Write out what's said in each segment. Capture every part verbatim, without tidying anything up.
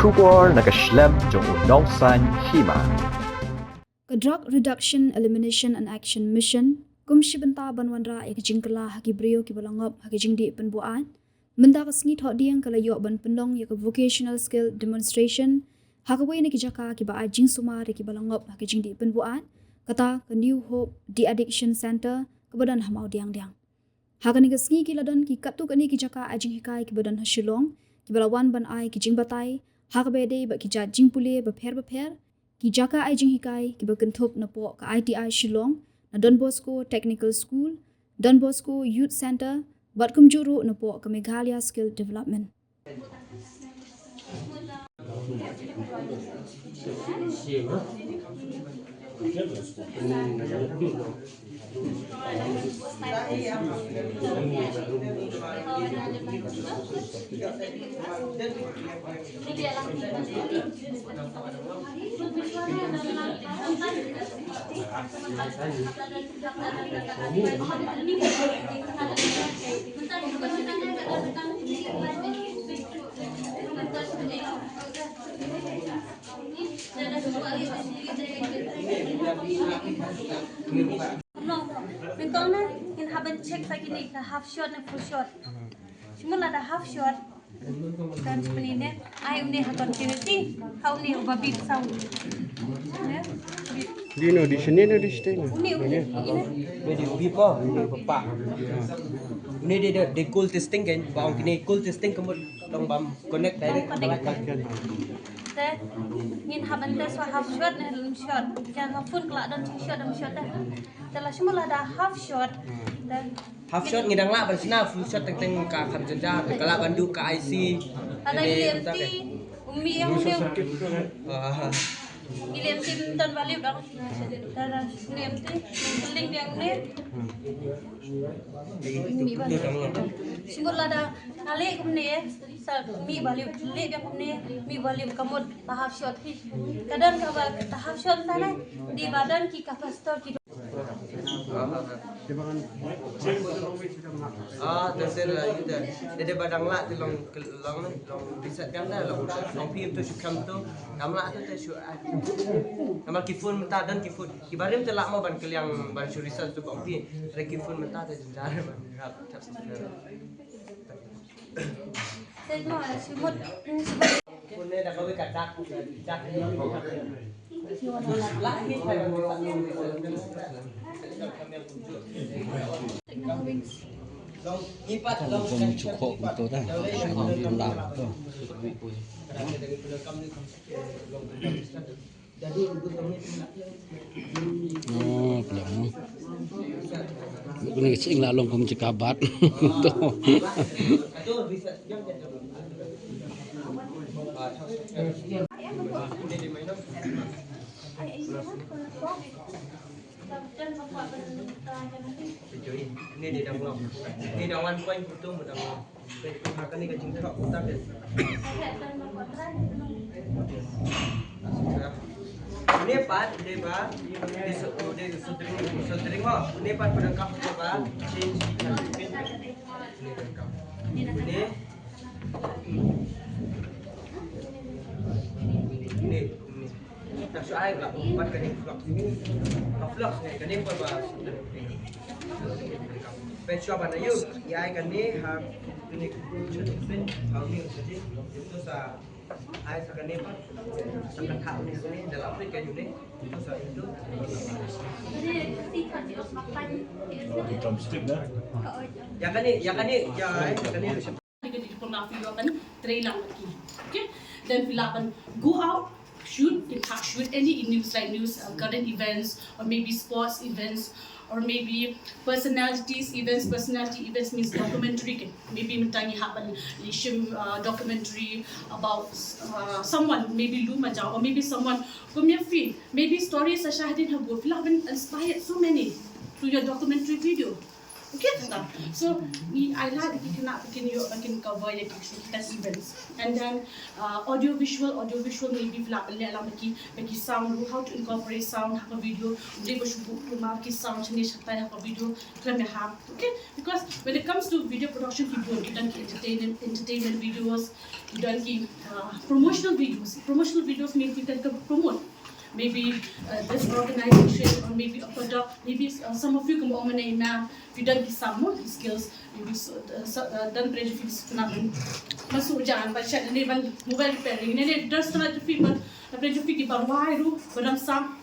Khubor na ka shlem jong u nongsaiñ hima. Ka Drug Reduction, Elimination and Action Mission kum shi bynta ban wanrah ïa ka jingkylla ha ki briew kiba la ngop ha ka jingdih pynbuaid. Mynta ka sngi Thohdieng ka la ïoh ban pynlong ïa ka vocational skill demonstration ha kawei na ki jaka kiba ai jingsumar ïa kiba la ngop ha ka jingdih pynbuaid, kata ka New Hope De-Addiction Center kaba don ha Mawdiangdiang. Ha kane ka sngi ki la don ki katto katne ki jaka ai jinghikai kiba don ha Shillong, kiba la wan ban ai ki jingbatai ha kaba ïadei bad ki jait jingpule bapher bapher, ki jaka ai jinghikai kiba kynthup napoh ka I T I Shillong, na Don Bosco Technical School, Don Bosco Youth Center, bad kumjuh ruh napoh ka Meghalaya Skill Development. Nong, nong. Myntong na, ngin hap ban check sa kine ka half shot ne full shot. Shimon lada half shot. Kan shimon ine, ai une ha continuity, ha une uba beep sound. Ne? Beep. Di no, di sini no, di sini no. Une, une, ine. Une di beep ko, une papa. Une di, di, di cool testing kan, ba ong kine cool testing ka mut long bam connect direct. Connect. Te, ngin hap ban test wa half shot ne long shot. Kan ha phone ka la don jing shot, long shot te. Te la shimon lada half shot. Te half shot ngi dang lah ban shna, full shot teng teng ka kham jynjar, ka lah ban duh ka I C. Lada ngi leh empty, ym mih ïa une. Ah. Ngi leh empty, ym don value dang. Lada ngi leh empty, link ïa une. Ym mih value. Shimon lada nga leh kumne, sa mih value, leh ïa kumne, mih value ka mut ba half shot hi. Ka don kaba ka half shot ta ne, dei ba don ki capacitor ki Ah, te sel la ite. Te dei ba dang lah te long, long, long reset kan da long, long pi tu shu kam tu. Kam lah tu te shu ai. Namar ki phone mynta don ki phone. Ki barim te lah mo ban kylliang ban shu reset tu bang pi. Re ki phone mynta te jynjar ban rap. Te mo shu mut. Phone ne da kawei ka dak, dak. Oh, pynlong. Kane ka ching la long kum chika bat. To. Ni di dang long. Ni dang one point two mo dang long. Kane ka jingthrok uta ke. Une pat, une ba, une so, une so dring, so dring ho. Une pat pada kap une ba, change. Une, une, une. Ta shu ai la, pat kane flux. Ka flux ne, kane pat ba. Peit shuwa ban ïa u, ïa ai kane ha, kane, ha une, to sa, ai sa kane pat, sa ka tha une, une, da la peit ka une, to sa itu. Drumstick dah. Ïa kane, ïa kane, ïa ai kane. Ka dei ka dei pun la phi ïoh ban trei lang bad ki. Okay? Then phi lah ban go out, shoot, in fact, shoot any news like news, uh, current events, or maybe sports events, or maybe personalities events. Personality events means documentary, okay? Maybe mynta ngi hap ban leit shim, uh, documentary about, uh, someone, maybe Lou Majau, or maybe someone kum ïa phi, maybe stories sa shah hadien ha bor, phi lah ban inspired so many through your documentary video. Okay, tang. So ngi ai lad ïa ki khynnah ba kin ïoh ba kin cover ïa ki test events. And then uh, audio visual, audio visual maybe phi lah ban leh lang ba ki, ba ki sound ruh, how to incorporate sound ha ka video. Ym dei ba shu buh kumba ki sound shane shatai ha ka video. Khlem ïa ha. Okay, because when it comes to video production, ki bun, ki don ki entertainment, entertainment videos, ki don ki uh, promotional videos. Promotional videos mean ki kan ka promote maybe uh, this organization or maybe a product. Maybe uh, some of you kumba ong mynne i ma'am, phi don ki sam mo, ki skills. Maybe so, uh, so, uh, don pynroi jong phi ki snam, ban shu jan, ban shet ne, ban mobile repairing ne, ne don stet jong phi, ban pynroi jong phi ki ban wai ruh, ban don sam,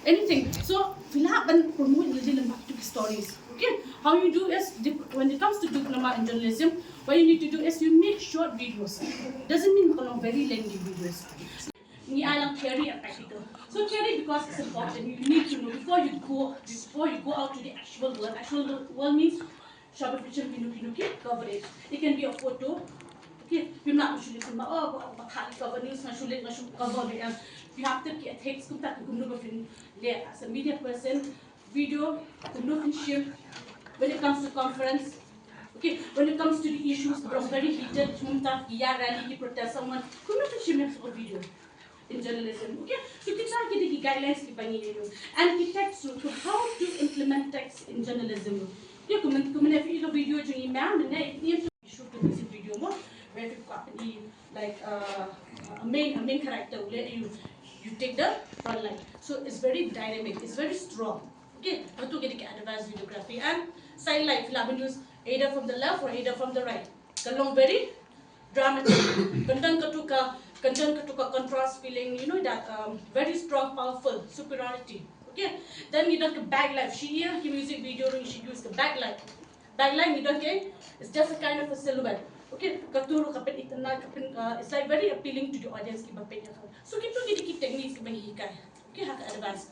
anything. So phi lah ban promote ïa lade lyngba ki stories. Okay, how you do is dip- when it comes to diploma in journalism, what you need to do is you make short videos. Doesn't mean ka long very lengthy videos. Ngi ai lang theory and practical. So theory, because it's important, you need to know before you go, before you go out to the actual world. Actual world means short fiction, kino kino ki coverage. It can be a photo. Okay, phim lah ban shu leh kumba, oh, ba, ba kha cover news, nga shu leh, nga shu cover ba em. Phi hap tip ki ethics, kumta ki kumno ba phin leh as a media person. Video, kumno phin shim. When it comes to conference, okay, when it comes to the issues ba long very heated, kumta ki ïa rally, ki protest, someone, kumno phin shim ïa ka video in journalism. Okay, so kita ki dei ki guidelines kiba ngi ïoh. And ki text ruh, to how to implement text in journalism. Okay, kumne kumne phi ïoh video jong i ma'am, mynne i ïoh shoot the music video mo, where you've got the, like uh, a main a main character, where you you take the front line. So it's very dynamic, it's very strong. Okay, katu ki dei ki advanced videography. And sidelight, phi lah ban use either from the left or either from the right. Ka long very dramatic. Kan don katu ka, kan don katu ka contrast feeling, you know, that um, very strong, powerful, superiority. Okay, then ngi don ka backlight. Shu ïa ki music video ruh shu use ka backlight. Backlight ngi don ka, it's just a kind of a silhouette. Okay, katu ruh ka pynitynnad, ka pyn, uh, it's like very appealing to the audience kiba peit ïa ka. So kitu ki dei ki techniques kiba ngi hikai. Okay, ha ka advance.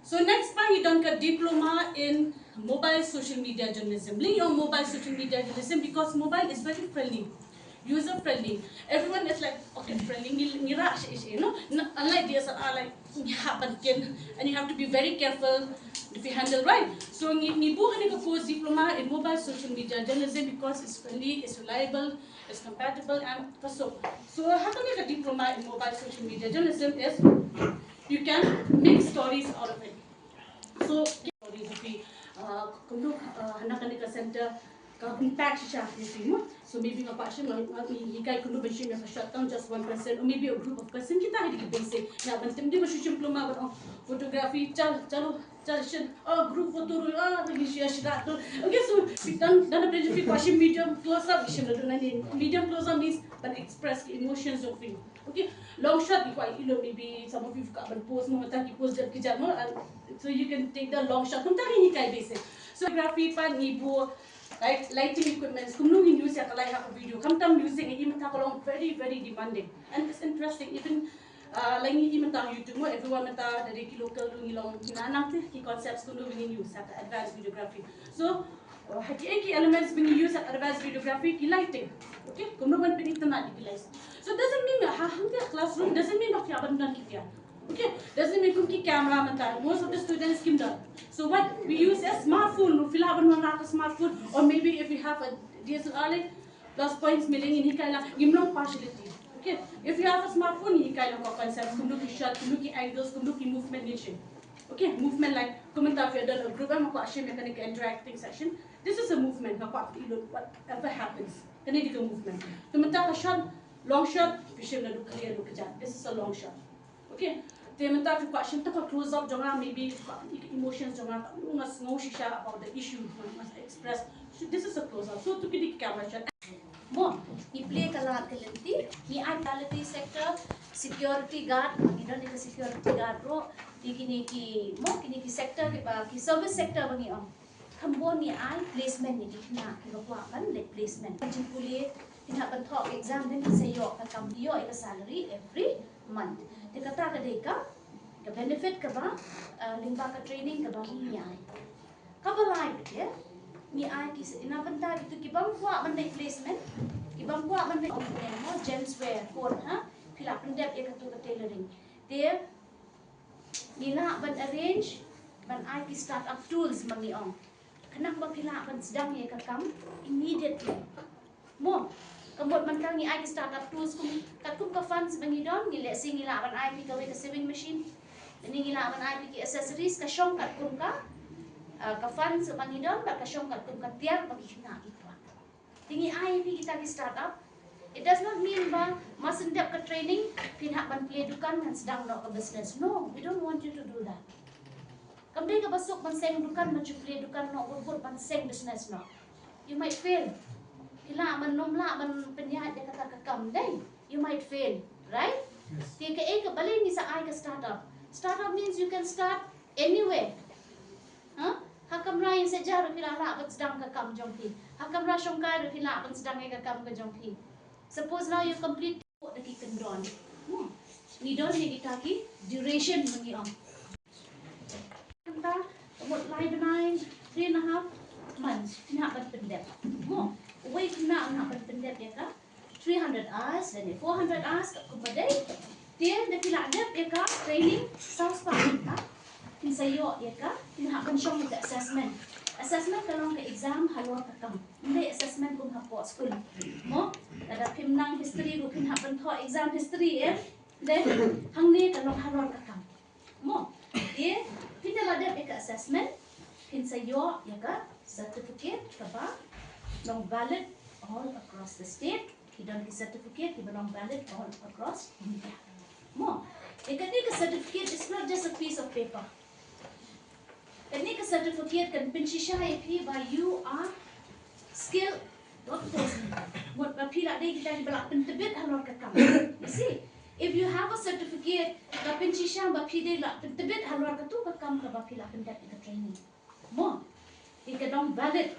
So next pa ngi don ka diploma in mobile social media journalism. Lei ong mobile social media journalism because mobile is very friendly, user friendly. Everyone is like, okay, friendly, ngi, ngi rah shi shi, no? Unlike D S L R, like, ngi hap ban kin, and you have to be very careful if you handle, right? So ngi, ngi buh kane ka course diploma in mobile social media journalism because it's friendly, it's reliable, it's compatible, and ka suk. So ha kane ka diploma in mobile social media journalism is you can make stories out of it. So stories of the uh, kumno uh, hana kane ka center ka impact shisha ha phi mo. So maybe nga kwah shim, nga, nga hikai kumno ban shim ïa ka shot tang just one person or maybe a group of person. Kita hi dei ki basic. Nga ban tim dei ba shu shim diploma ban ong photography, chal chalo chal shin, oh, group photo ruh, ah, lagi shisha shisha tu. Okay, so phi don don a page, phi kwah shim medium close up, shim la duna ni. Medium close up means ban express ki emotions of you. Okay, long shot ngi kwah ïohi lut, maybe some of you ka ban post mo, mynta ki post dep ki jam mo, and so you can take the long shot. Kumta ngi hikai basic. So photography pat ngi buh, like, lighting equipments, kumno ngin use ïa ka light ha ka video. Khamtam music, ngi mynta ka long very very demanding and it's interesting. Even uh, like ngi mynta YouTube mo, everyone mynta, da dei ki local ruh ngi long nang nang te ki concepts kumno ngin use ïa ka advanced videography. So uh, ha ki, ki elements ba ngi use ïa ka advanced videography, ki lighting. Okay, kumno ban pynitynnad ïa ki lights. So doesn't mean ha hangta classroom, doesn't mean ba phi hap ban don ki pia. Okay, doesn't mean kum ki camera mynta, most of the students kim don. So what we use is smartphone. Phi lah ban wan la ka smartphone, or maybe if you have a D S L R, like, plus points, maybe ngin hikai lang, ngim long partiality. Okay, if you have a smartphone, ngin hikai lang ka concept, kumno ki shot, kumno ki angles, kumno ki movement ngin shim. Okay, movement, like, kumta phi don a group, em, kwah shim ïa kane ka interacting session. This is a movement, nga kwah phi lut whatever happens. Kane dei ka movement. Kumta ka shot, long shot, phi shim naduh clear, naduh kjat. This is a long shot. Okay. Te mynta phi kwah shim tang ka close up jong nga, maybe ka emotions jong nga, nga sngew shisha about the issue nga express. So this is a close up. So to ki dei ki camera shot. Mo, ngi plie ka lad ka lynti, ngi ai quality sector, security guard, ngi don ka security guard ruh, te kine ki, mo, kine ki sector kiba, ki service sector ba ngi ong. Kham bun ngi ai placement ïa ki khynnah kiba kwah ban leit placement. Jingpule, khynnah ban thoh exam, te ki sa ïoh ka kam, ïoh ïa ka salary every month. Te kata ka dei ka, ka benefit kaba, uh, lyngba ka training kaba ngi ai. Kaba lai bad ïa, ngi ai ki, na bynta kito ki bym kwah ban leit placement, ki bym kwah ban leit, mo, gents wear, coat, ha, phi lah pyndep ïa kato ka tailoring. Te ngi lah ban arrange, ban ai ki start up tools ma ngi ong. Khnang ba phi lah ban sdang ïa ka kam immediately. Mo, ka mut mynta ngi ai ki startup tools kum, katkum ka funds ba ngi don, ngi lehse ngi lah ban ai phi kawei ka sewing machine. Lane ngi lah ban ai phi ki accessories, ka shong katkum ka, ah, ka funds ba ngi don, bad ka shong katkum ka tiar ba ki khynnah ki kwah. Te ngi ai phi kita ki startup. It does not mean ba mar shu dep ka training phin hap ban plie dukan ngan sdang noh ka business. No, we don't want you to do that. Kam dei kaba suk ban seng dukan, ban shu plie dukan noh, bun bun ban seng business noh. You might fail. Phi lah ban, ym lah ban pynïaid ïa kata ka kam dei. You might fail, right? Yes. Te kaei ka, balei ngi sa ai ka startup? Startup means you can start anywhere. Ha? Ha kamra ïing sha jar ruh phi lah, lah ban sdang ka kam jong phi. Ha kamra shongkai ruh phi lah ban sdang ïa ka kam ka jong phi. Suppose now you complete da ki kyndon. Hmm. Ngi don ïa kita ki duration ba ngi ong. Kata, ka mut lai bnai, three and a half months, phin hap ban pyndep. Mo, uwei u khynnah un hap ban pyndep ïa ka three hundred hours, lane four hundred hours, katkum ba dei. Te, da phi lah dep ïa ka training saw spah mynta, phin sa ïoh ïa ka, phin hap ban shong ïa ka assessment. Assessment ka long ka exam halor ka kam. Ym dei assessment kum hapoh skul. Mo, lada phim nang history ruh phin hap ban thoh exam history, em. Dei, hangne ka long halor ka kam. Mo, te, phin da la dep ïa ka assessment, phin sa ïoh ïa ka certificate kaba long valid all across the state. Ki don ki certificate kiba long valid all across India. Mo, ïa kane ka certificate is not just a piece of paper. Kane ka certificate kan pynshisha ïa phi ba you are skilled workforce. Mut ba phi lah dei kita kiba lah pyntbit halor ka kam. You see, if you have a certificate ka pynshisha ba phi dei lah pyntbit halor katu ka kam kaba phi lah pyndep ïa ka training. Mo, ïa ka dang valid.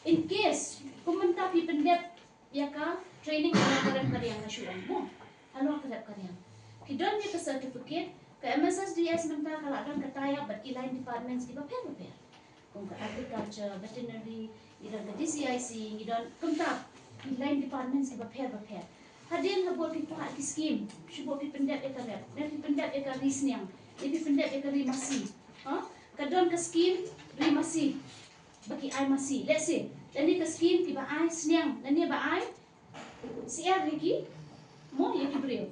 In case kum mynta phi pyndep ïa ka training halor ka rep ka riang, nga shu ong mo, halor ka rep ka riang. Ki don ïa ka certificate, ka M S S D S mynta ka la don ka tie up bad ki line departments kiba pher ba pher. Kum ka agriculture, veterinary, ngi don ka D C I C, ngi don kumta ki line departments kiba pher ba pher. Hadien ha bud ki kwah ki scheme, shu bud phi pyndep ïa ka rep, ne phi pyndep ïa ka ri sniang, ne phi pyndep ïa ka ri masi. Ha? Ka don ka scheme ri masi ba ki ai masi. Let's say, lane ka scheme kiba ai sniang, lane ba ai syiar ïa ki, mo, ïa ki briew.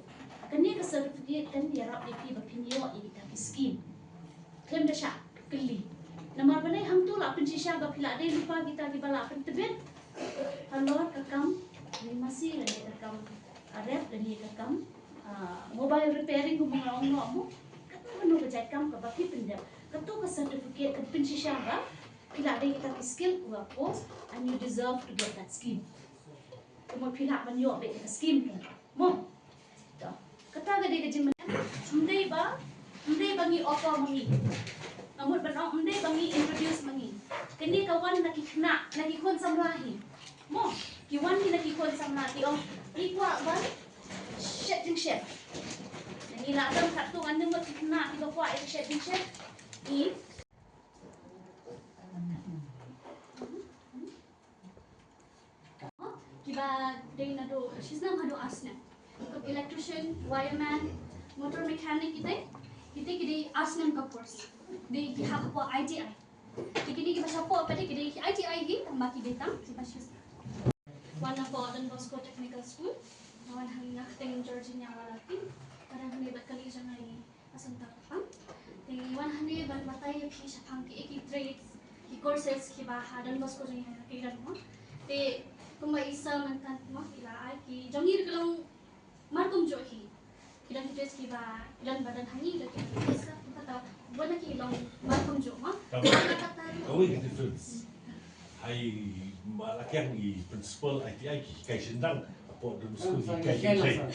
Kane ka certificate kan ïarap ïa phi ba phin ïoh ïa kita ki scheme. Khlem da shah kylli. Namar balei? Hangto lah pynshisha ba phi lah dei lypa kita kiba lah pyntbit halor ka kam ri masi lane ka kam, ah, rep lane ka kam, ah, mobile repairing kumba nga ong noh mo. Katno katno ka jait kam kaba phi pyndep. Kato ka certificate kan pynshisha ba phi lah dei kita ki skilled workforce and you deserve to get that scheme. Kumno phi lah ban ïoh beit ïa ka scheme te. Mo. To. Kata ka dei ka jingmynta. Ym dei ba, ym dei ba ngi offer ma ngi. Nga mut ban ong ym dei ba ngi introduce ma ngi. Kane ka wan na ki khynnah, na ki khun samla hi. Mo. Ki wan hi na ki khun samla ki ong, ngi kwah ban shet jingshet. Ngi la don katto katne ngut ki khynnah kiba kwah ïa ka shet jingshet. Ngi kiba dei naduh shi snem haduh ar snem. Kum electrician, wireman, motor mechanic kita, kita ki dei ar snem ka course. Dei ki hap hapoh I T I. Te kine kiba shapoh pat dei ki dei I T I hi, tangba ki dei tang kiba shi snem. Wan napoh Don Bosco Technical School, nga wan hangne, nga kyrteng Georgina Walapi, nga dang hangne bad kali jong nga i Assunta Kpang. Te ngi wan hangne ban batai ïa phi shaphang kiei ki trades, ki courses kiba ha Don Bosco jong ngi ha Kyrdan mo. Te kumba i sir mynta mo, ki la ai ki jong ngi ruh ki long markumjuh hi. Ki don ki trades kiba don ba don ha ngi, ki don ki trades kiba don, bun na ki long markumjuh mo. Kawei ka difference. Hai ma la kiang i principal I T I ki hikai shynrang, hapoh Don Bosco ki hikai shynrang.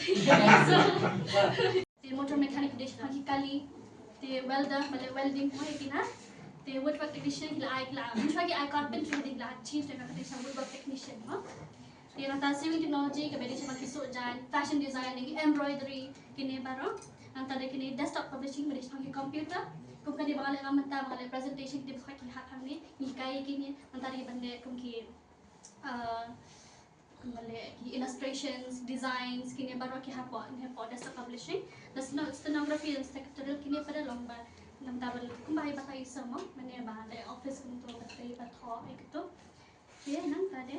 Te motor mechanic ki dei shaphang ki kali, te welder, ba leh welding mo ïa kine. Te woodwork technician ki la ai, ki la ai, mynshwa ki ai carpentry, te ki la change to ka dei sha woodwork technician mo. Te nangta sewing technology kaba dei shaphang ki suh jaiñ, fashion designing, embroidery, kine baroh. Nangta dei kine desktop publishing ba dei shaphang ki computer. Kum kane ba nga leh mynta, ba nga leh presentation, ki dei ba ki hap hangne, ngi hikai ïa kine. Nangta dei ban leh kum ki, uh, Kumba leh ki illustrations, designs, kine baroh ki hapoh, kine hapoh desktop publishing. Da steno-, stenography and secretarial kine pat da long ba Nangta ba kumba i batai i sa mo, mane ba leh office kumto ba tai ba thoh i kito. Te nangta de,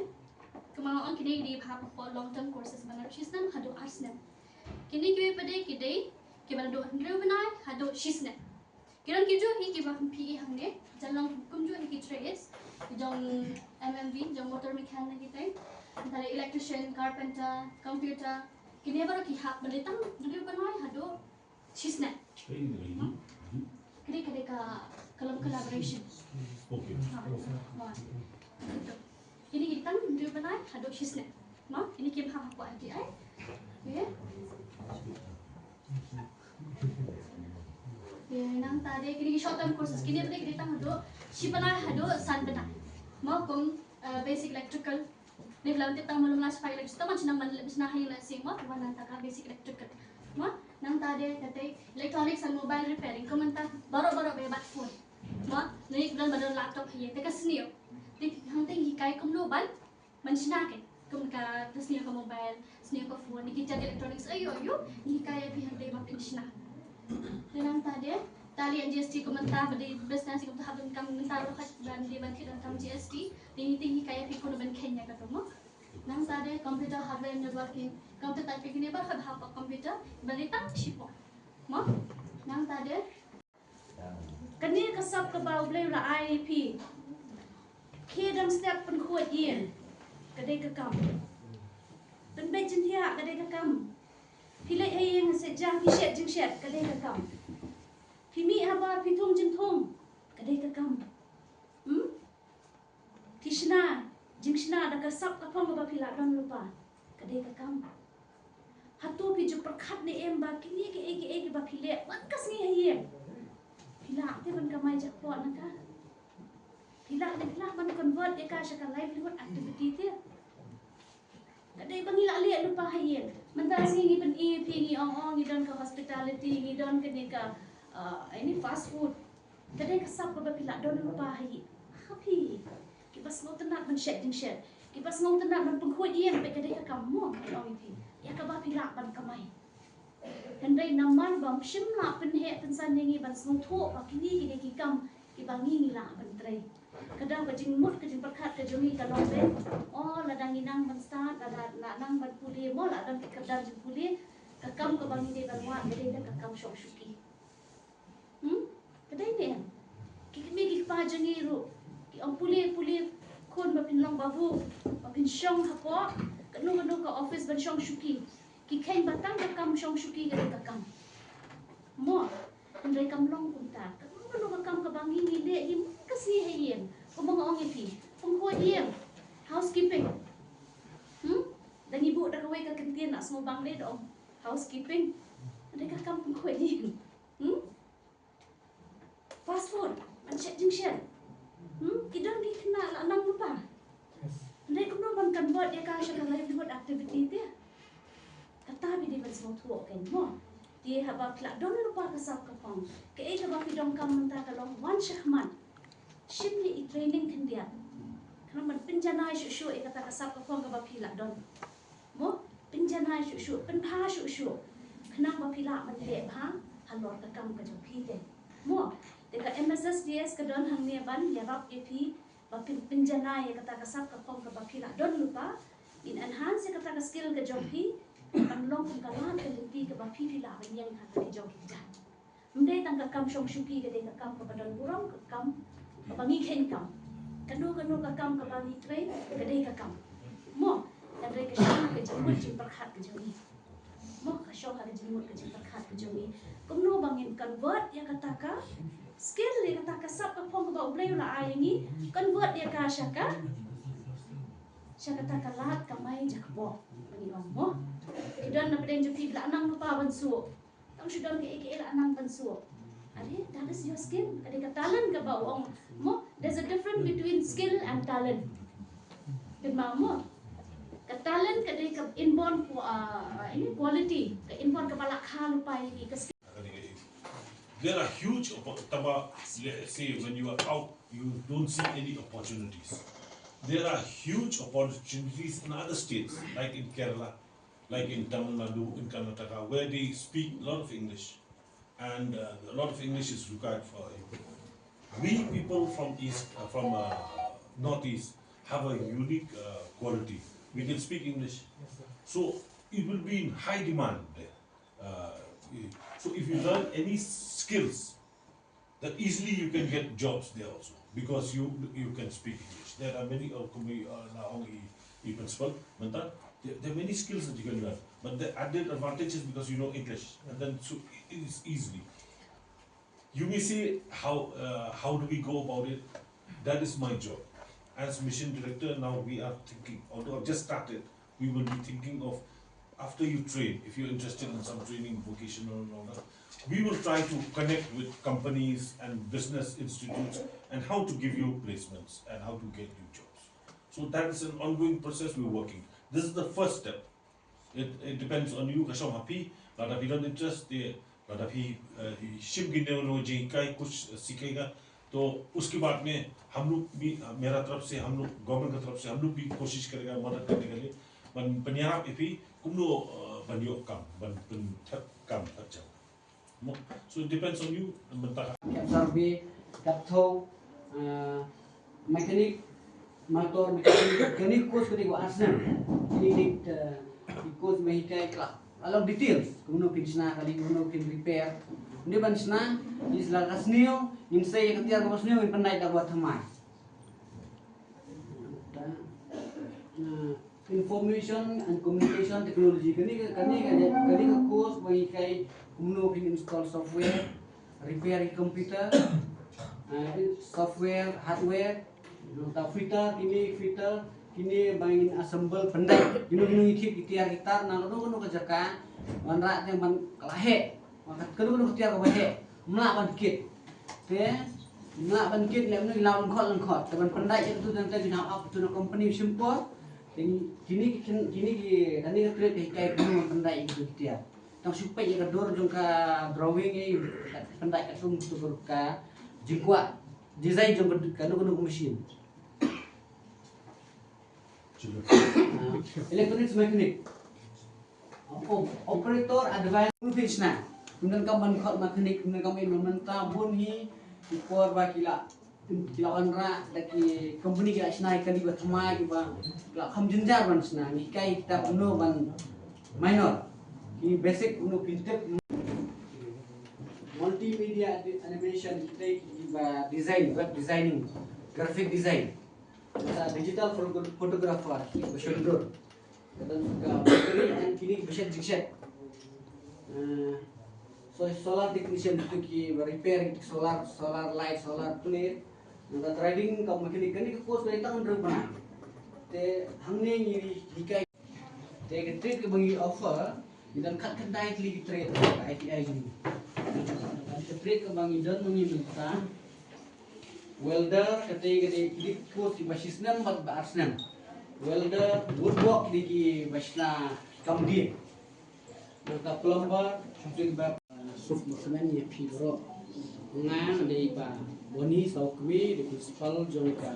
kumba nga ong kine ki dei ba hapoh long term courses ba naduh shisnem haduh arsnem. Kine kiwei pat de ki dei kiba naduh hynriew bnai haduh shisnem. Ki don kijuh hi kiba phi i hangne, jan long kumjuh hi ki trades, ki jong M M V, jong motor mechanic ki teng, nangta de electrician, carpenter, computer, kine baroh ki hap ba dei tang hynriew bnai haduh shisnem. Kine ka dei ka, ka long collaboration. Okay. Ha, ha. Kine ki tang hynriew bnai haduh shisnem. Ma, kine kim hap hapoh I T I. Okay. Ye, nangta de kine ki short term courses, kine pat de ki dei tang haduh shi bnai haduh san bnai. Ma, kum, eh, basic electrical. Ni bilang tip tang malum la spai electrical, tang ma shnang man shnang ha ïing la sing mo, wan nangta ka basic electrical. Ma, nangta de katei electronics and mobile repairing, kum mynta baroh baroh ba ïa bat phone. Ma, ni ki don ba don laptop hi, te ka sniew. Te hangtei ngi hikai kumno ban ban shna kein. Kum ka, te sniew ka mobile, sniew ka phone, ni ki jait electronics, aïu aïu, ngi hikai ïa phi hangtei ba phin shna. Te nangta de tally and G S T, kum mynta ba dei business, kum ta hap donkam mynta ruh, hap ban dei ban thied donkam G S T. Te ngi, te ngi hikai ïa phi kumno ban kheiñ ïa kato mo. Nangta de computer hardware networking, computer typing, kine baroh hap hapoh computer, ba dei tang shipor mo. Nangta de kane ka sap kaba U Blei u la ai ïa phi. Khie dang step pynkhuid ïing, ka dei ka kam. Pynbeit jingthiah, ka dei ka kam. Phi leit ha ïing ha siej ja, phi shet jingshet, ka dei ka kam. Phi mih ha bar, phi thung jingthung, ka dei ka kam. Hmm? Phi shna jingshna da ka sap ka phong kaba phi la don lypa, ka dei ka kam. Hato phi ju pyrkhat ne em ba kine kiei kiei kiba phi leh man ka sngi ha ïing, phi lah te ban kamai jackpot na ka? Phi lah ne phi lah ban convert ïa ka sha ka livelihood activity te? Ka dei ba ngi la leh lypa ha ïing. Mynta sngi ngi pyni ïa phi, ngi ong ong ngi don ka hospitality, ngi don kane ka, uh, ini fast food. Ka dei ka sap kaba phi la don lypa ha ïing. Ha phi kiba sngewtynnat ban shet jingshet, kiba sngewtynnat ban pynkhuid ïing, peit ka dei ka kam mo, ngi ong ïa phi, ïa kaba phi lah ban kamai. Hynrei namar bym shym la pynheh pynsan ïa ngi ban sngewthuh ba kine ki dei ki kam kiba ngi, ngi lah ban trei. Ka dei ba jingmut ka jingpyrkhat ka jong ngi ka long ba, o, lada ngi nang ban stad, lada nang ban pule mo, la don ki kyrdan jingpule, ka kam kaba ngi dei ban wad ka dei ka kam shong shuki. Hmm? Ka dei ne em? Ki kmie ki kpa jong ngi ruh ki ong pule, pule khun ba phin long babu, ba phin shong hapoh kano kano ka office ban shong shuki. Ki kheiñ ba tang ka kam shong shuki ka dei ka kam. Mo, hynrei kam long kumta. Kano kano ka kam kaba ngi, ngi leh ïa ka sngi ha ïing. Kumba nga ong ïa phi, pynkhuid ïing, housekeeping. Hmm? Da ngi buh da kawei ka kyntien, la sngewbang lei da ong housekeeping. Hynrei ka kam pynkhuid ïing. Hmm? Fast food, ban shet jingshet. Hmm? Ki don ki khynnah la nang lypa. Hynrei kumno ban convert ïa ka sha ka livelihood activity te? Kata phi dei ban sngewthuh kein mo. Te haba phi la don lypa ka sap ka phong, kaei kaba phi donkam mynta ka long wan shakhmat, shim ïa i training khyndiat. Khnang ban pynjanai shuh shuh ïa kata ka sap ka phong kaba phi la don. Mo, pynjanai shuh shuh, pynbha shuh shuh, khnang ba phi lah ban leh bha halor ka kam ka jong phi te. Mo, te ka M S S D S ka don hangne ban ïarap ïa phi ba phin pynjanai ïa kata ka sap ka phong kaba phi la don lypa, in enhance ïa kata ka skill ka jong phi, ban long kum ka lad ka lynti kaba phi, phi lah ban ïeng ha ka jong ki jait. Ym dei tang ka kam shong shuki ka dei ka kam kaba don burom, ka kam kaba ngi kheiñ kam. Kano kano ka kam kaba ngi trei ka dei ka kam. Mo, ka dei ka shong ha ka jingmut jingpyrkhat ka jong ngi. Mo, ka shong ha ka jingmut ka jingpyrkhat ka jong ngi. Kumno ba ngin convert ïa kata ka skill, ïa kata ka sap ka phong kaba U Blei u la ai ïa ngi, convert ïa ka sha ka, sha kata ka lad kamai jakbok. Ba ngi ong mo, ki don na pdeng jong phi la nang lypa ban suh. Tang shu don kaei kaei la nang ban suh. Are, that is your skill. Ka dei ka talent kaba u ong mo. There's a difference between skill and talent. Kynmaw mo. Ka talent ka dei ka inborn qua-, uh, ini quality, ka inborn kaba la kha lypa ïa ngi. Ka skill. There are huge oppo-, taba, let's say when you are out, you don't see any opportunities. There are huge opportunities in other states, like in Kerala, like in Tamil Nadu, in Karnataka, where they speak a lot of English. And uh, a lot of English is required for it. We people from East, uh, from uh, Northeast, have a unique uh, quality. We can speak English. So it will be in high demand there. Uh, so if you learn any skills, that easily you can get jobs there also, because you you can speak English. There are many, uh, kumi, uh, na ong i, i principal, mynta, there, there are many skills that you can learn. But the added advantage is because you know English, and then so it is easily. You may say, how uh, how do we go about it? That is my job. As mission director, now we are thinking, although I've just started, we will be thinking of, after you train, if you're interested in some training, vocational and all that, we will try to connect with companies and business institutes and how to give you placements and how to get you jobs. So that is an ongoing process we're working. This is the first step. It, it depends on you, ka shong ha phi, lada phi don interest, te lada phi, eh, shim ki neo neo jinghikai, kuch sikhega, to uske baad mein hum log bhi, eh, mera taraf se, hum log, government ka taraf se, hum log bhi koshish karega madad karne ke liye, ban pyniarap ïa phi kumno, eh, ban ïoh kam, ban pynthep kam thep jam. Mo, so it depends on you, mynta ka. Ka survey, ka thaw, eh, mechanic, motor mechanic, kane course kane ko ar snem. Kine ki, eh, ki course ba hikai ka la long details. Kumno phin shna kali, kumno phin repair. Ynda ban shna, is la ka sniew, ngin sei ïa ka tiar kaba sniew, ngin pyndait da kaba thymmai. Ta, eh, Information and Communication Technology. Kane ka, kane ka, kane ka course ba hikai kumno phin install software, repair ïa computer, eh, software, hardware, nangta fitter, kine fitter, kine ba ngin assemble, pyndait, kino kino ngi thied ki tiar ki tar na kano kano ka jaka, wanrah tang ban ka la heh, kano kano ka tiar kaba heh. Ym lah ban kit. Te ym lah ban kit leh mynno, ngi lah lyngkhot lyngkhot. Te ban pyndait ïa katu tang te ngi hap ap tu na company shim por. Te kine ki, kine ki, kane ka trade ka hikai kumno ban pyndait ïa katu ki tiar. Tang shu peit ïa ka dur jong ka drawing, ïa ka pyndait katkum tu ka jingkwah, design jong ka, kano kano ka machine. Ah, electronics mechanic. Op-, operator advisor, kumno phin shna. Kumno kam ban khot mechanic, kumno kam in mynta bun hi, ki por ba ki la, ki la wanrah da ki company, ki la shna ïa ki kali ba thymmai, kiba ki la kham jynjar ban shna. Ngi hikai kita kumno ban minor, ki basic kumno phin tip. Multimedia animation, kita kiba design, web designing, graphic design. Nangta digital photo-, photographer, ba shon dur. Ka don ka battery and kine ba shet jingshet. Eh, so solar technician, kitu kiba repair ki solar, solar light, solar plate. Nangta driving ka mechanic, kane ka course ka dei tang hynriew bnai. Te hangne ngi hikai. Te ka trade kaba ngi offer, ngi don khatkhyndai tylli ki trade ha I T I jong ngi. Ka trade kaba ngi don ma ngi mynta, welder, kata ka dei ki course kiba shisnem bad ba ar snem. Welder, woodwork, ki dei kiba shna kam dien. Nangta plumber, shuh kiba Suk ba kmen ïa phi baroh. Nga dei ba Boni Sawkmie, dei principal jong ka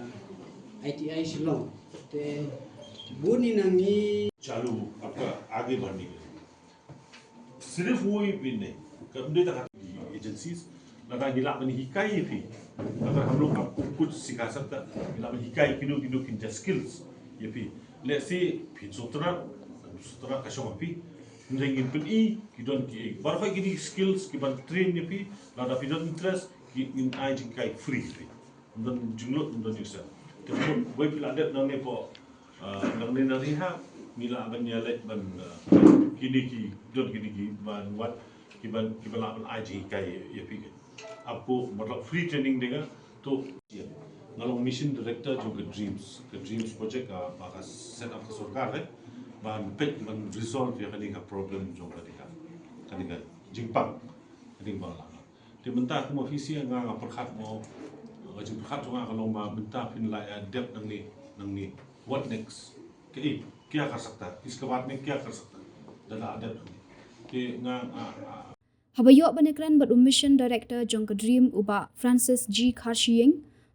I T I Shillong. Te bun ïa ngi चालू आपका आगे बढ़ने के लिए सिर्फ वो ही भी नहीं, कम दे तक agencies, lada ngi lah ban hikai ïa phi, अगर हम लोग आपको कुछ सिखा सकता, ngi lah ban hikai kino kino ki skills ïa phi. Let's say phin sutra, sutra ka shong phi, ngi ngin pyni ki don ki, baroh kine ki skills ki ban train ïa phi, lada phi don interest, ki ngin ai jinghikai free phi. Ym don jinglut, ym don ïa ka sah. Te phi wei phi la dep nangne pdeng, ah, nangne na rehab, ngi lah ban ïaleit ban, ah, kine ki don kine ki ban wat, ki ban, ki ban lah ban ai jinghikai ïa phi. Ap ko matlab free training dei ka, to, nga long mission director jong ka DREAMS, ka DREAMS project ka ba ka set up ka sorkar, eh, ban peit ban resolve ïa kane ka problem jong kane ka, kane ka jingpang, kane ka ba la. Te mynta kum officer nga nga pyrkhat mo, ka jingpyrkhat jong nga ka long ba mynta phin la ïa dep nangne, nangne, what next? Kaei, kaei ka sah ta, iska baad mein kaei ka sah ta. Da la dep nangne. Te nga, nga, nga, Haba ïoh ban ïakren bad u Mission Director jong ka DREAMS, u Bah Francis G Kharshiing,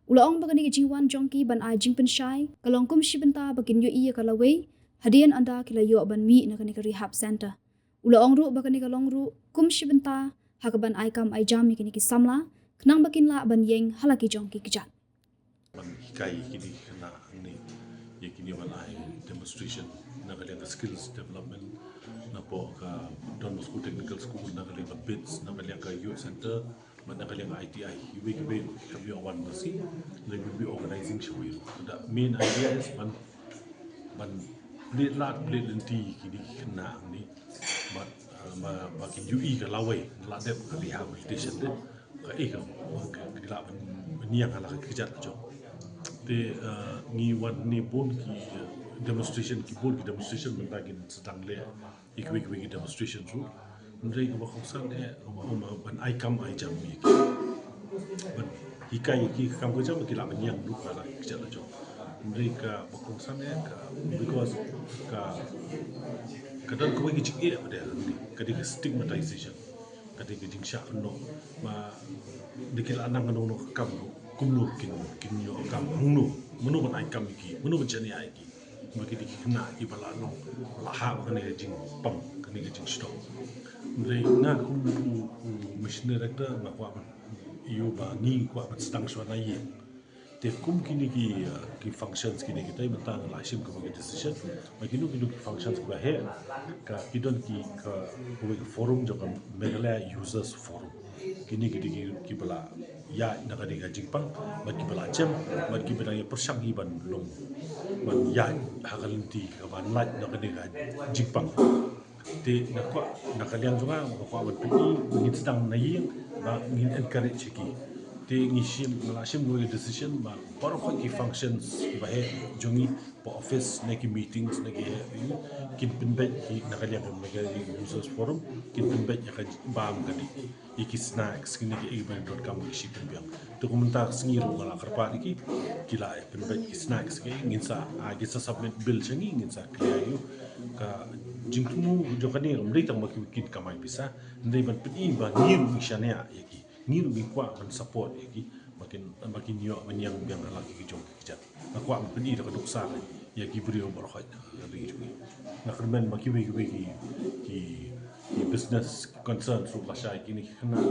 u la ong ba kane ka jingwan jong ki ban ai jingpynshai ka long kum shi bynta ba kin ïohi ïa ka lawei hadien ynda ki la ïoh ban mih na kane ka rehab center. U la ong ruh ba kane ka long ruh kum shi bynta ha kaban ai kam ai jam ïa kine ki samla, khnang ba kin lah ban ïeng ha la ki jong ki kjat. Ban hikai ïa kine ki khynnah hangne, ïa kine ban ai demonstration na ka liang ka skills development, napoh ka Don Bosco Technical School, na ka liang ka bits, na ka liang ka youth center, bad na ka liang ka I T I, iwei iwei ki kam ïoh wan ba si, they will be organizing shawei. The main idea is ban, ban plie lad plie lynti kine ki khynnah hangne, bad, uh, ba, ba kin ïohi ka lawei, la dep ka rehabilitation de, ka eh ka, ka, ka lah ban, ban ïeng ha la ka kjat la jong. Te, uh, ngi wan ne bun ki, uh, demonstration, ki bun ki demonstration mynta kin sdang leh ïa kiwei kiwei ki demonstration ruh. Hynrei kaba kongsan eh, kaba, kaba ban ai kam ai jam ïa ki. Ban hikai ïa ki kam ka jam ki lah ban ïeng ruh ha la ki kjat la jong. Hynrei kaba kongsan eh ka, because ka, ka don kawei ka jingeh ba dei, ka dei ka stigmatization. Ka dei ka jingshah kynnoh ba da ki la nang kano kano ka kam ruh, kumno kin, kin ïoh kam, mano, mano ban ai kam ïa ki, mano ban shaniah ïa ki. Ba ki dei ki khynnah kiba la long, la hap kane ka jingpang, kane ka jingshitom. Hynrei nga kum u, u missionary director nga kwah ban, ïoh ba ngi kwah ban sdang shuwa na ïing. Te kum kine ki, uh, ki functions kine kita mynta nga la shim kawei ka decision ba kino kino ki functions kiba heh, ka ki don ki, ka, kawei ka forum jong ka Meghalaya Users Forum. Kine ki dei ki, kiba la ïaid na kane ka jingpang, bad kiba la jem, bad kiba dang ïa pyrshang hi ban long, ban ïaid ha ka lynti kaba lait na kane ka jingpang. Te nga kwah, na ka liang jong nga nga kwah ban pyni, ngin sdang na ïing ba ngin encourage ïa ki. Te ngi shim, nga la shim kawei ka decision ba baroh ki functions kiba heh jong ngi, hapoh office ne ki meetings ne ki, kin pynbeit ki na ka liang ka Meghalaya Users Forum, kin pynbeit ïa ka bam ka dei. Ïa ki snacks kine ki, eh, ban don kam ki shi pynbiang. Te kum mynta ka sngi ruh nga la kyrpad ïa ki, ki la, eh, pynbeit ki snacks ki, ngin sa, ah, ki sa submit bill sha ngi, ngin sa clear ïa u. Ka jingthmu jong kane kam dei tang ba ki, kin kamai pisa, hynrei ban pyni ba ngi ruh ngi shaniah ïa ki, ngi ruh ngi kwah ban support ïa ki, ba kin, ba kin ïoh ban ïeng biang ha la ki jong ki kjat. Nga kwah ban pyni da ka nuksa ïa ki briew baroh ha ri jong ngi. Nga kyrmen ba kiwei kiwei ki, ki, ki business, ki concern ruh lashai kine ki khynnah,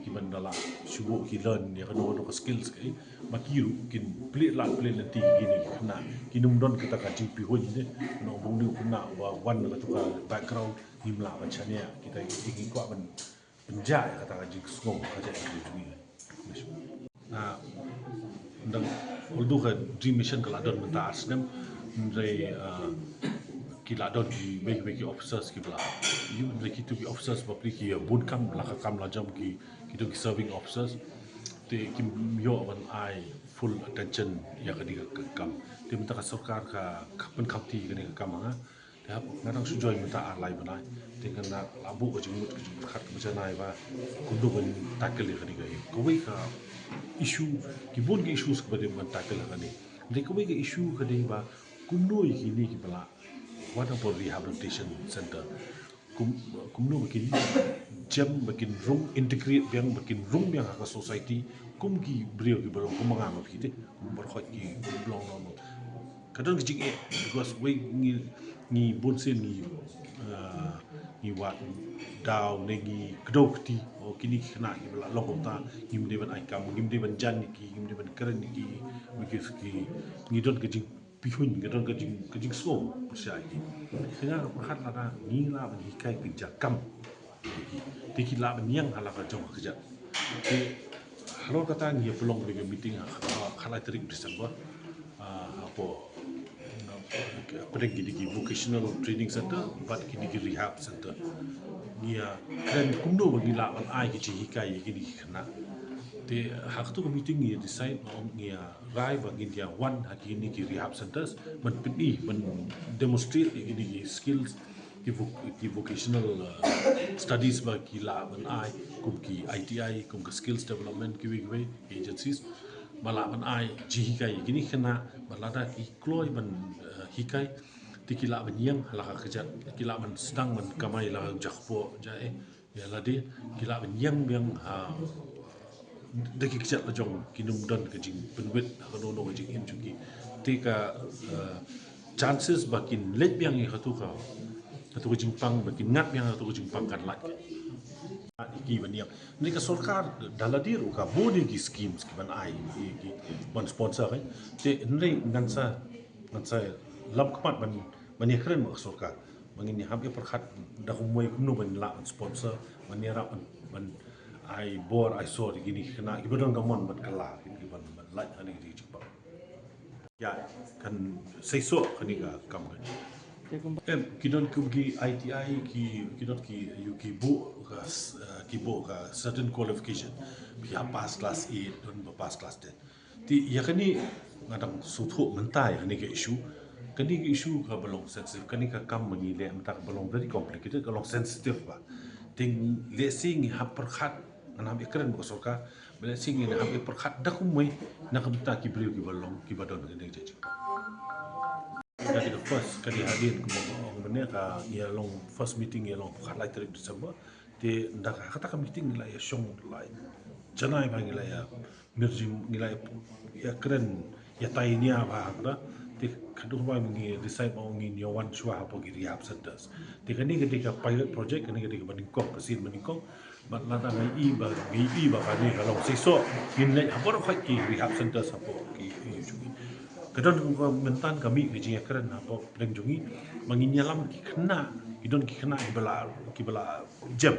kiba da la shu buh ki learn ïa kano kano ka skills ki, ba ki ruh kin plie lad plie lynti kine ki khynnah. Kin ym don kata ka jingpihuiñ de, na u bym dei u khynnah uba wan na katu ka background, ngim lah ban shaniah, kita ki, ki kwah ban pynjah ïa kata ka jingsngew ka jait ka jong ngi. Ah, dang, although ka Dream Mission ka la don mynta ar snem, hynrei, ah, ki la don kiwei kiwei ki officers kiba la, ïa, hynrei kitu ki officers bapli ki, ah, bun kam, la ka kam la jam ki, ki don ki serving officers. Te kim ïoh ban ai full attention ïa kane ka kam. Te mynta ka sorkar ka, ka pynkhamti kane ka kam ha nga. Te hap nga dang shu join mynta ar lai bnai. Te nga la buh ka jingmut ka jingpyrkhat kaba janai ba kumno ban tackle ïa kane ka, kawei ka issue, ki bun ki issues kiba dei ban tackle ha kane. Te kawei ka issue ka dei ba kumno ïa kine kiba la wan hapoh rehabilitation center, kum, kumno ba kin jem, ba kin rung integrate biang, ba kin rung biang ha ka society kum ki briew kiba long kum ma nga ma phi te, kum baroh ki ba long normal. Ka don ka jingeh, because wei ngi, ngi bun sien ngi, ah, ngi wad daw ne ngi kdew kti, oh, kine ki khynnah kiba la long kumta, ngim dei ban ai kam, ngim dei ban jan ïa ki, ngim dei ban kren ïa ki, because ki, ngi don ka jingpihuiñ, ka don ka jing, ka jingsngew pyrshah ïa ki. Te nga pyrkhat lada ngi lah ban hikai ka jaka kam. Te ki lah ban ïeng ha la ka jong ka kjat. Te halor kata ngi ïa pynlong ka meeting ha, ha, ha lai tarik December. Ah, hapoh, ah, pdeng kine ki vocational training center bad kine ki rehab center. Ngi ïa kren kumno ba ngi lah ban ai ki jinghikai ïa kine ki khynnah. Te ha katu ka meeting ngi ïa decide, ngi ïa rai ba ngin ïa wan ha kine ki rehab centers ban pyni, ban demonstrate ïa kine ki skills, ki voc-, ki vocational, uh, studies ba ki lah ban ai, kum ki I T I, kum ki skills development, kiwei kiwei ki agencies ba lah ban ai jinghikai ïa kine ki khynnah, ba lada ki kloi ban, uh, hikai, te ki lah ban ïeng ha la ka kjat, ki lah ban sdang ban kamai la ka jakpoh, ja eh, ïa lade, ki lah ban ïeng biang ha da ki kjat la jong, kin ym don ka jingpynwit ha kano kano ka jingim jong ki. Te ka, eh, chances ba kin leit biang ïa katu ka, katu ka jingpang, ba kin ngat biang katu ka jingpang kan lait. Ki ban ïa, hynrei ka sorkar da lade ruh ka bun ïa ki schemes ki ban ai, ki, ki ban sponsor, eh. Te hynrei ngan sa, ngan sa lam khmat ban, ban ïakren bad ka sorkar ba ngin ïa hap ïa pyrkhat da kumwei kumno ban lah ban sponsor, ban ïarap ban, ban ai bor ai sor ïa kine ki khynnah kiba don ka mon ban kylla, ki ban, ban lait ha kine ki jingpang. Ïa, kan seisoh kane ka kam kan. Em, ki don ki, ki I T I, ki, ki don ki, ïa ki buh ka s-, eh, ki buh ka certain qualification. Ki ïa pass class eight, don ba pass class ten. Te ïa kane nga dang sngewthuh mynta ïa kane ka issue. Kane ka issue kaba long sensitive, kane ka kam ba ngi leh mynta kaba long very complicated, ka long sensitive bha. Te lehse ngi hap pyrkhat, ngan hap ïakren bad ka sorkar, ba lehse ngi hap ïa pyrkhat da kumwei na ka bynta ki briew kiba long, kiba don kane ka jingpang. Ka dei ka first, ka dei hadien kumba ong mynne, ka ïa long first meeting ïa long pyrkhat lai tarik December. Te da ka, kata ka meeting ngi la ïa shong, la ïa janai bha, ngi la ïa mirjing, ngi la ïa, ïa kren, ïa tai nia bha kata. Te ka dur bha ngi decide ba ngin ïa wan shuwa hapoh ki rehab centers. Te kane ka dei ka pilot project, kane ka dei kaba nyngkong, ka sien ba nyngkong. Bad lada ngi i ba, ngi i ba kane ka long seisoh, ngin leit hapoh baroh ki rehab centers hapoh ki, ki jong ngi. Ka don ka mynta ka mih ka jingïakren hapoh pdeng jong ngi ba ngin ïalam ki khynnah, ki don ki khynnah kiba la, kiba la jem.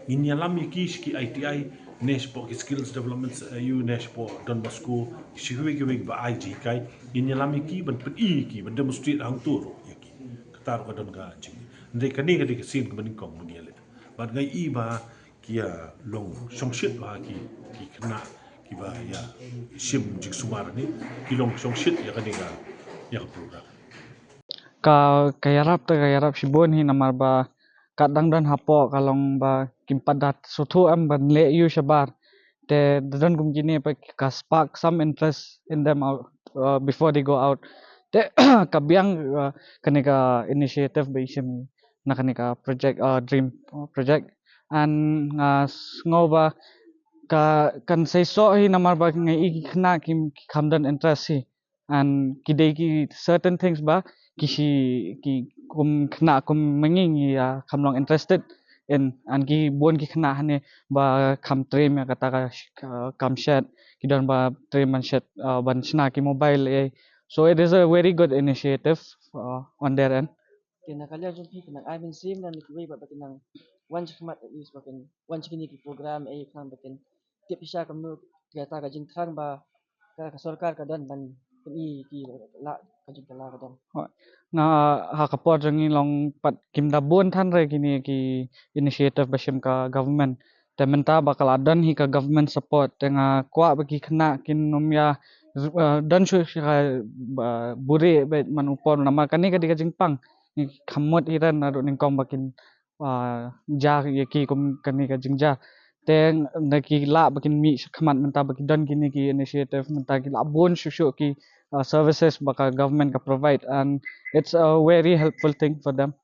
Ngin ïalam ïa ki sha ki I T I, ne shapoh ki skills development, eh, ïa u, ne shapoh Don Bosco, sha kiwei kiwei ba ai jinghikai. Ngin ïalam ïa ki ban pyni ïa ki, ban demonstrate hangto ruh ïa ki. Kata ruh ka don ka jing. Hynrei kane ka dei ka sien kaba nyngkong ba ngi ïa leh. Bad nga i ba ki ïa long shongshit bha ki, ki khynnah kiba ïa shim jingsumar ne, ki long shongshit ïa kane ka, ïa ka program. Ka, ka ïarap te ka ïarap shibun hi namar ba ka dang don hapoh ka long ba kim pat da sngewthuh em ban leh ïa u shabar. Te da don kum kine pat ka spark some interest in them out, uh, before they go out. Te ka biang, uh, kane ka initiative ba i shim na kane ka project, uh, dream, uh, project. And nga sngew ba ka, kan seisoh hi namar ba nga i ki khynnah ki, ki kham don interest hi. And ki dei ki certain things ba ki shi, ki kum khynnah kum ma ngi ngi ïa kham long interested in, and ki bun ki khynnah hangne ba kham trim ïa kata ka sh-, ka kam shet, ki don ba trim ban shet, uh, ban shna ki mobile, eh. So it is a very good initiative, uh, on their end. Te na ka liang jong phi, phi nang ai mynsiem na kiwei ba, ba kin nang wan shakhmat, at least ba kin wan sha kine ki program, eh, khnang ba kin tip shisha kumno kata ka jingthrang ba ka, ka sorkar ka don ban pyni ki la ka jingkylla ka don. Hooid. Na ha ka por jong ngi long pat kim da bun than re kine ki initiative ba shim ka government. Te mynta ba ka la don hi ka government support, te nga kwah ba ki khynnah kin ym ïa, eh, don shuh shuh ka, ba, buhrieh beit man u por namar kane ka dei ka jingpang. Ngi kham mut hi ren naduh nyngkong ba kin, ah, jia ïa ki kum kane ka jingjia. Te na ki lah ba kin mih shakhmat mynta ba ki don kine ki initiative mynta ki lah bun shuh shuh ki, ah, services ba ka government ka provide, and it's a very helpful thing for them.